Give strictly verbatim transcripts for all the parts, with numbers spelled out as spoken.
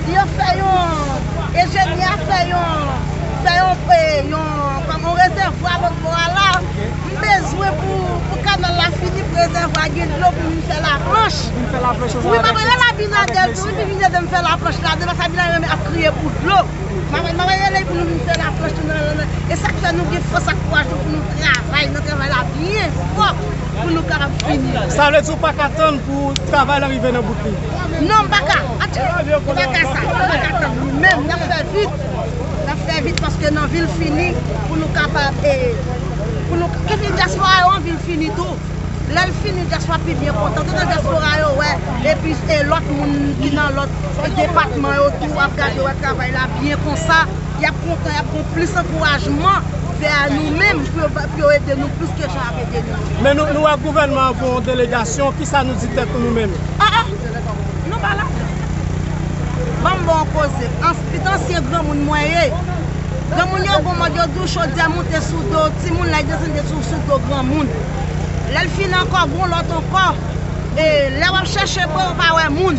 Yo fè yon, enjenyè a fè yon, fè yon, eh, yon, kòm yon rezèvwa lòt bò a la. M bezwen pou, pou kanal la fini, pou rezèvwa gen dlo pou vin fè laplanch. Vin fè laplanch ansanm avèk, avèk mesye a. Wi, m ap rele Abinader tou, wi, pou vin ede m fè laplanch la, devan sa Abinader ap kriye pou dlo. M ap, m ap rele pou nou vin fè laplanch tou nan, nan, nan. E sa k fè nou gen fòs ak kouraj tou pou nou travay nan travay la byen fò pou nou kapab fini. Sa vle di ou pa ka tann pou travay la rive nan bout li? Non, m pa ka. Atye, m pa ka sa. M pa ka tann. Nou menm, n ap fè vit. N ap fè vit paske n anvi l fini pou nou kapab, eh, pou nou, ke vin dyaspora yo anvi l fini tou. Lè l fini, dyaspora pi byen kontan. Toutan dyaspora yo wè, epi, eh, lòt moun ki nan lòt, eh, depatman yo tou ap gade, wè travay la byen konsa. Y ap kontan, y ap gen plis ankourajman vè nou menm pou yo, pou yo ede nou plis ke jan y ap ede nou. Men nou, nou wè gouvènman an voye yon delegasyon, kisa nou di tèt nou, nou menm? Ah, ah, nou pa ladan. Ban m ba w koze. An, pitit ansyen granmoun mwen ye. Granmoun yo gon mòd yo di w chodyè monte sou do timoun la, li desann sou, sou do granmoun. Lè l fin ankò, gon lòt ankò. E, lè w ap chèche bwè, w pa wè moun.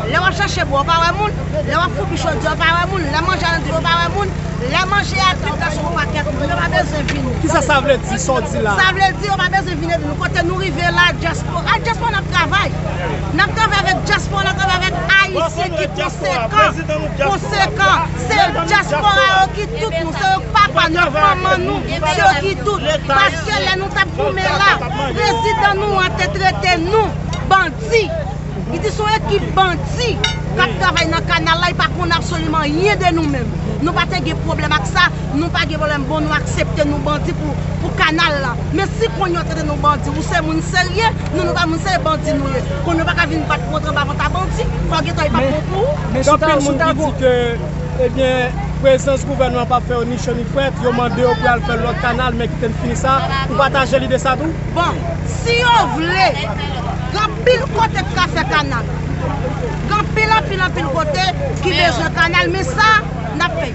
Lè w ap chèche bwè, w pa wè moun. Lè w ap foubi chodyè, w pa wè moun. Lè manje a nan dlo, w pa wè moun. Lè manje a tout la sou pakèt moun, yo pa bezwen vini. Kisa sa vle di, sa w di la? Sa vle di, yo pa bezwen vin ede nou. Kote nou rive la, dyaspora, a dyaspora n ap travay. N ap travay avèk dyaspora, n ap travay avèk Ayisyen ki konsekan, konsekan. Se dyaspora yo ki tout nou, se yo k papa nou, manman nou, se yo ki tout. Paske lè nou t ap goumen la, prezidan nou an te trete nou bandi. Li di se yon ekip bandi k ap travay nan kanal la, li pa konn absoliman anyen de nou menm. Nou pa te gen pwoblèm ak sa, nou pa gen pwoblèm, bon, nou aksepte nou bandi pou, pou kanal la. Men si kounye a yo trete nou bandi, ou se moun serye, nou, nou pa moun serye, bandi nou ye. Kounye a yo pa ka vin bat pou antre anba vant a bandi, fò gentan li pa bon pou ou. Men, men si w ta, si w ta gon... Gen anpil moun ki di ke, ebyen, prezans gouvènman an p ap fè yo ni cho ni frèt, yo mande yo pou y al fè lòt kanal, men kite n fini sa. Ou pataje lide sa tou? Bon, si yo vle, gen anpil kote k ka fè kanal. Gen anpil, anpil, anpil kote ki bezwen kanal, men sa, n ap fè.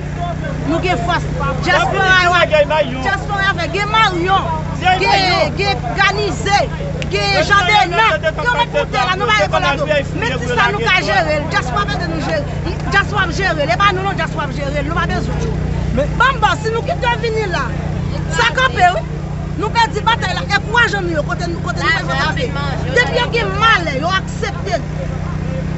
Nou gen fòs. Dyaspora yo, dyaspora yo fè. Gen Maryon, gen, gen Ganize, gen Jan Denan, gen yon pakèt moun te la, nou pa rekonèt yo. Men ti sa nou ka jere l. Dyaspora ap ede nou jere. Dyaspora ap jere l. E pa nou non, dyaspora ap jere l. Nou pa bezwen yo. Ban m ba w, si nou kite yo vini la, sa kanpe, wi. Nou pèdi batay la, e kourajan nou yo, kote, kote nou fè konsa fè. Depi yo gen malè, yo aksepte.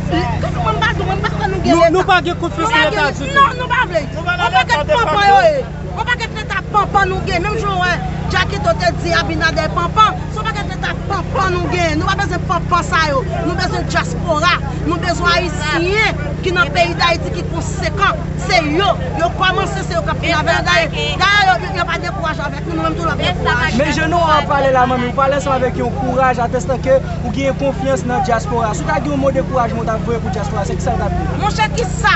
Mwen pa di, mwen pa kwè nou gen leta. Nou, nou pa gen konfyans nan leta ditou. Non, nou pa vle. Yon pakèt panpan yo ye. Yon pakèt leta panpan nou gen. Menm jan w wè Jackito te di Abinader panpan, se yon pakèt leta panpan nou gen. Nou pa bezwen panpan sa yo. Nou bezwen dyaspora. Nou bezwen Ayisyen ki nan peyi Dayiti ki konsekan. Se yo, yo kòmanse, se yo k ap fini avè yo. Dayè, dayè, yo, yo, yo pa dekouraje avèk nou, nou menm tou n ap dekouraje. Men Jeannot ap pale la, manmi, ou pale ansanm avèk yon kouraj, atestan ke ou gen konfyans nan dyaspora. Si w ta gen yon mo dekourajman ou ta voye pou dyaspora, se kisa l t ap ye? Monchè, kisa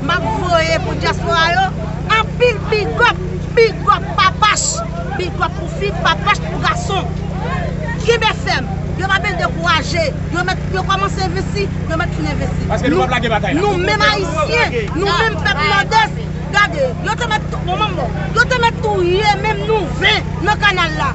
m ap voye pou dyaspora yo? Anpil big up, big up, Papach, big up pou fi, Papach pou gason. Kenbe fèm, yo pa bezwen dekouraje. Yo mèt, yo kòmanse envesti, yo mèt fin envesti. Paske nou p ap lage batay la. Nou menm Ayisyen, nou menm pèp Nòdès, gade, yo te mèt tou, bon, manman, yo te mèt touye menm nou ven nan kanal la.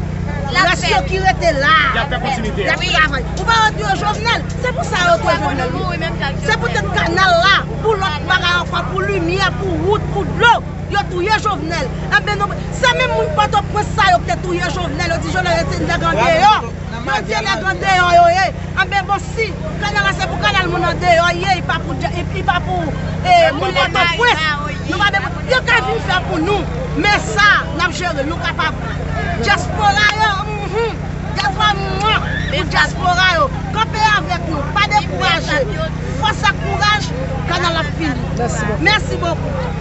Rès yo ki rete la. Y ap fè kontinite a. Y ap travay. Ou pa wè yo touye Jovenel? Se pou sa yo touye Jovenel, wi. Se poutèt kanal la, pou lòt bagay ankò, pou limyè, pou wout, pou dlo. Yo touye Jovenel. Enben, nou, se menm moun Pòtoprens sa yo ki te touye Jovenel, yo di Jovenel se nèg andeyò. Yo di nèg andeyò yo ye. Enben, bon, si kanal la se pou kanal moun andeyò ye, li pa pou, li, li pa pou, eh, moun Pòtoprens. Nou pa bezwen, yo ka vin fè pou nou. Men sa, n ap jere, nou kapab. Dyaspora yo, mhm. Dyaspora, mwa, pou dyaspora yo. Kanpe avèk nou, pa dekouraje. Fòs ak kouraj, kanal la ap fini. Mèsi bokou. Mèsi bokou.